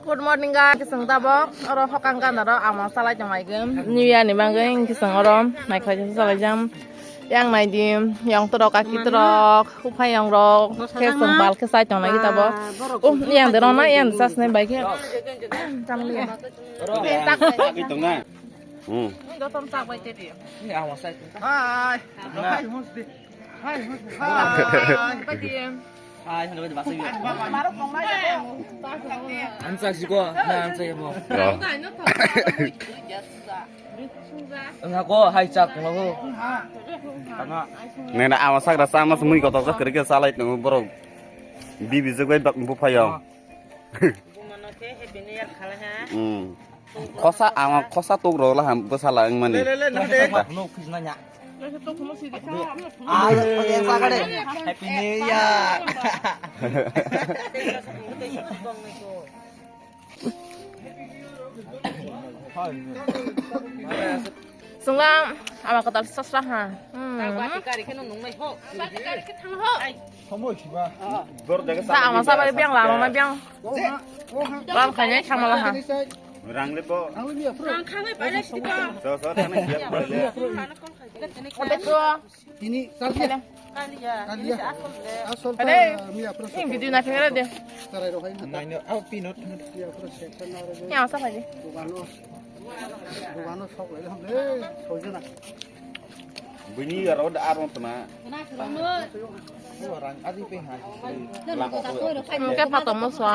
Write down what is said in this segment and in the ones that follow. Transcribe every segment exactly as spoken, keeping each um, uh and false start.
Good morning, guys. Kisung tabok. Oro hokang gana ro ama salai tong ai gem. New Year ni bagwi kisung oro naikhlai salai jam. Yang nai di, yang torok, aki torok, uphai yang rok. Khe sung bal khe sai tong nai tabok. Oh, yang de rona, yang sas nai bai khe. Tam liya. Ito nga. Hmm. Hi. Hi. Hi. Hi. Ansa siko, na ansa yabo. Nga ko hai chak ko. Nena ama sakra sama semui kotor sa kerja salai tong borok. Bibi jogoi bak bu phayong. Bumano khe happy new year khalai ha. Hmm. Khosa, ang khosa tok rok laham bwsala wng mani. Happy New Year. Sungla ama kotor sasra ha. Hmm. Sa ama sa bai biang la, ma biang. Ram kanya chamala ha. Rang le bo. Rang khangai pai le sidi ko. So, so, thang siap pai le. Obe to. Ini, Kalia. Kalia. Kalia. Asal ta miya pro. Ini video na kira de. Tarai rohai na. Nai no, au pinot. Miya pro se. Yang sa pai de. Dogano. Dogano sok le ham le. Sojana. Bini aro da aro tma. Hwnkhe phatok moso.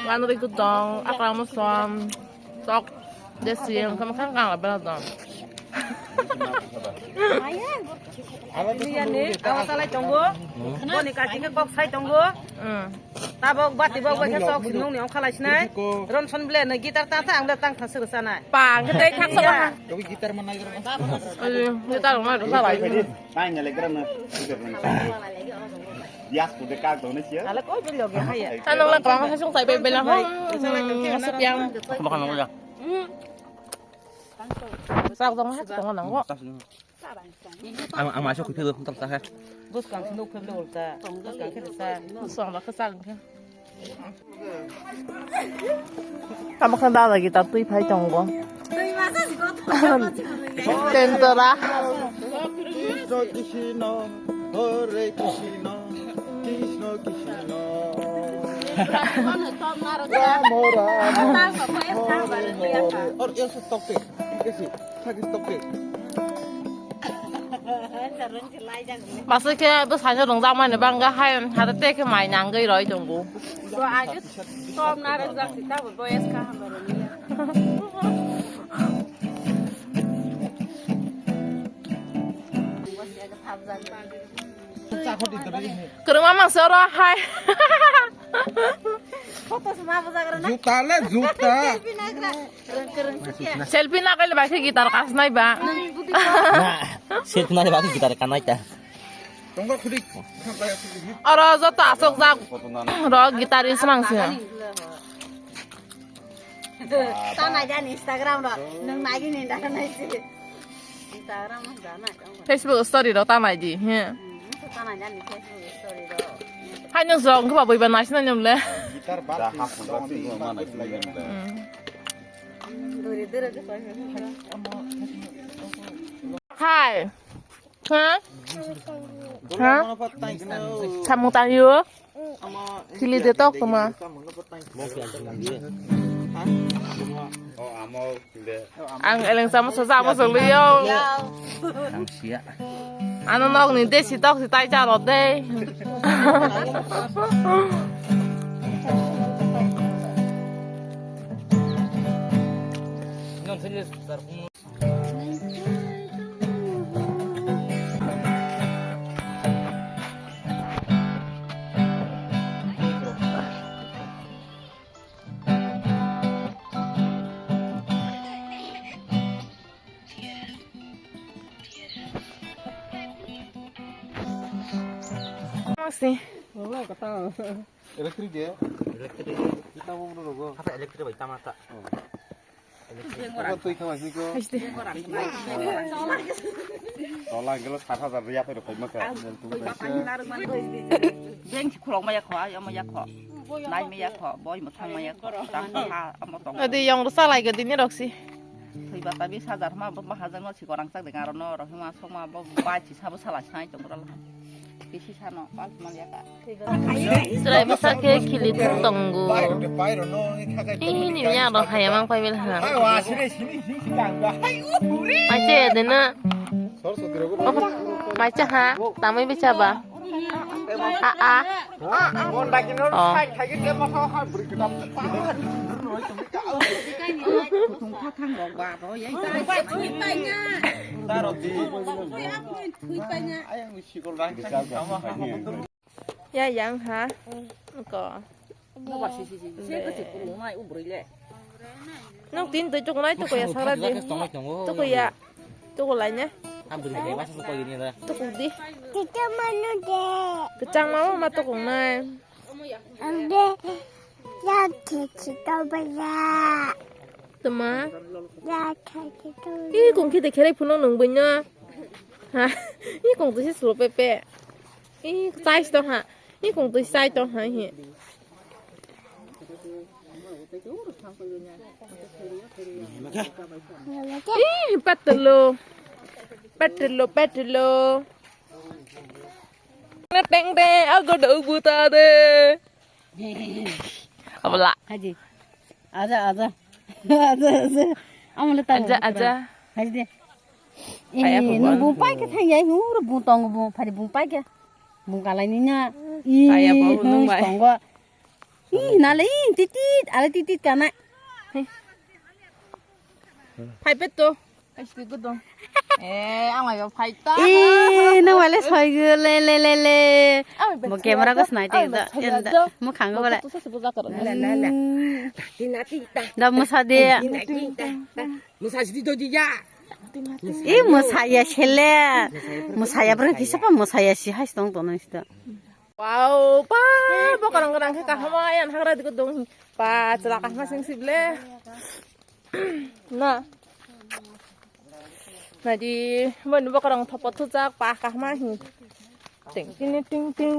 Ganri gudong, akra moso, tok, desi, hwnkhe mwkhang kang bela dong. Bini yani, awa salai tongo. Boni kaki khe kok sai tongo. Hmm. Tabok bati bok bai khe sok sinung ni ongkha lai sinai. Ronson ble no guitar ta tha ang da tang tha suru sanai. Pa ang khe tei thak sok ha. Kawi guitar manai. Guitar manai ro salai. Nai na le gram na. Yas ko de ka do ne sia. Ala ko bil loge ha ya. Tanong la kwang ha sung sai be bela ho. Masuk yang. Bakal nang ya. Sak dong ha tong nang ko. Ang, ang masuk ke film tak tahan. Bus kang sinu film ulta. Bus kang khe sa. Suang ba khe sa khe. Tamo khan dada guitar twi phai tongo. Tentora. Krishna Krishna, Hare Krishna, Krishna Krishna. Ramo Ramo, Hare Hare. Or else stop it. Kasi, thagi stop it. Masuk ke bus hanya rong jam mana bang gak hai, hada teh ke mai nanggai roi tunggu. So aja stop nara jak kita boyes ka hambar ni. Kerumah mang soro hai. Foto sama apa zagar na? Juta le juta. Selfie nagra. Selfie na kaile bai khe guitar kasnai ba. Na, selfie na bai khe guitar kanai ta. Oro joto asok jak ro guitar is mang se. Tanai jani Instagram ro nung nagi ni da nai si. Instagram no da nai. Facebook story ro tanai di he. Tanai jani Facebook story ro. Hai nung jong khe ba bui ba nai sinai nung le. Guitar ba. Hai. Ha? Ha? Samung tang yo. Kili de tok tuma. Ang eleng sama sa sama sa liyo. Ang sia. Ano nok ni desi tok si tai cha lo de. Masi. Electric de? Electric. Kita mau dulu gua. Apa electric baik tamata? Twi kha bai ko. Tola gelo sat hajar ya phai rok maka. Bank khulok maya kho, ayo maya kho. Nai maya kho, boi mwthang maya kho. Tang kha, amo tong. Adi yong rwsa lai gadi ni roksi. Thwiba ta bis hajar ma, bo hajar ma si korang chak de garo no, rohima sokma, bo bai si sabo sala sai tong ral. Bisi sano, pal maliaka. Chwrai bwsa khe khili thung tongo. Ini yang rok hayamang pai bil ha. Macha ya dena. Macha ha, tamai bicha ba. A a. Oh. Ya yang ha. Ko. Nok tin twi tukunai tukuya sakra di. Tukuya. Tukulai ne. Tukuk di. Kita mana de? Kecang mama ma tukunai. Ande. Ya kecik kau bela. Tama. Ya kecik kau. Ih kong kita kere puno nung benya. Ha. Ih kong tu si slow pepe. Ih size to ha. Ih kong tu size to ha hi. Ih, patelo. Patelo, patelo. Na teng teng, aku do buta de. Abla. Haji. Aja, aja. Aja, aja. Amo le tahu. Aja, aja. Haji de. Kaya eh, bukan. Nung bung pai ke thang yai, ngur bung tong bung, phari bung pai ke. Bung kalai ni nya. Kaya ih, bau nung nung bai. Tong go. Ih, nale ih, titit, ale titit kana. Hei. Phai pet to. Kaisi gudong. Eh, ang lai phai ta. Ih, nung wale soi gu le le le le. Bo camera ko snai te da. Mo khang go le. Tu sa se buja karo. La la la. Tina tita. Da mo sa de. Tina tita. Mo sa si do di ya. Ih, mo sa ya sele. Mo sa ya bro kisa pa mo sa ya si hai stong to nang sta. Wow, pa, bokorong gorang khe kahama, yan hagra dikut dong. Pa, chwla kahama sing sible. Na. Nadi, boni bokorong thopo thujak, pa kahama hi. Ting, ting, ting, ting,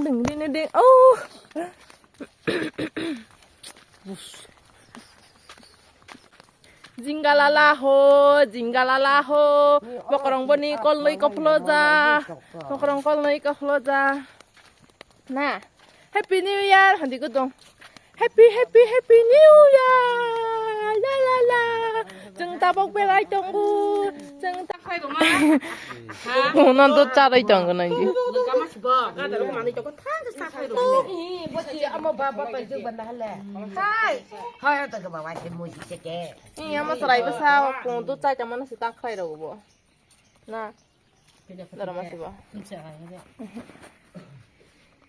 ting, ting, ting, ting. Oh. Jingalala ho, jingalala ho. Bokorong boni kolnoi kophloja. Bokorong kolnoi kophloja. Na. Happy New Year, handi gudong. Happy, happy, happy New Year. La, la, la. Chwng tabok belai tongo. Chwng ta- Kono to charai tongo nang di. Hai. Hai, to ba wa se mo si ke. Iya, mo sarai bwsa, kung tu chai tamo na si ta khai ro bo. Na. Dara ma si ba.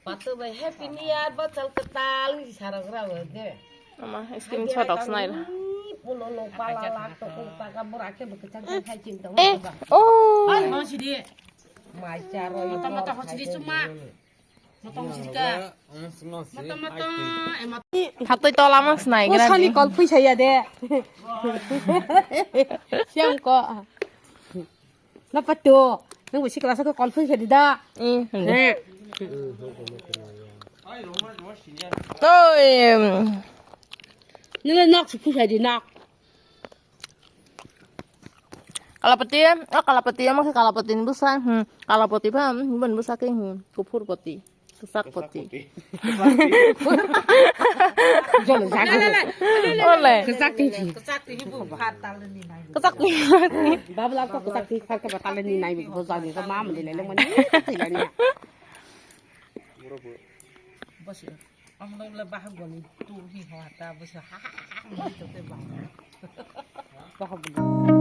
Patu bai Happy New Year, bachal kwtal ni sarok ra bo de. Ama screenshot rok snai la. Pulo lo pala la to ko ta ka bora ke bo kachang khai ching to. Eh, oh. Hai, mo si di. Mai charo. Mata mata ho si di suma. Motong sirika. Motong, motong, eh, motong. Khatoi tola mang snai. O gra sani di. Kol phui saya de. Siang ko. Na patu. Nang bisi kelas ko kol phui saya da. Eh, hende. Eh. Oi. Nile nok si phui saya di nok. Kalapati, oh, kalapati, omo khe kalapati ni bwsa, hmm, kalapati ba, hmm, bini bwsa khe, hmm, kuphur pati, kwchak pati. Ole. Kwchak ti. Kwchak ti. Babla ko kwchak ti, kha khe ba tale ni nai, bo jani ko ma mani le le mani. Basi. Ang nang le bahag goni tu hi ho ta basi ha ha ha ha. Bahag goni.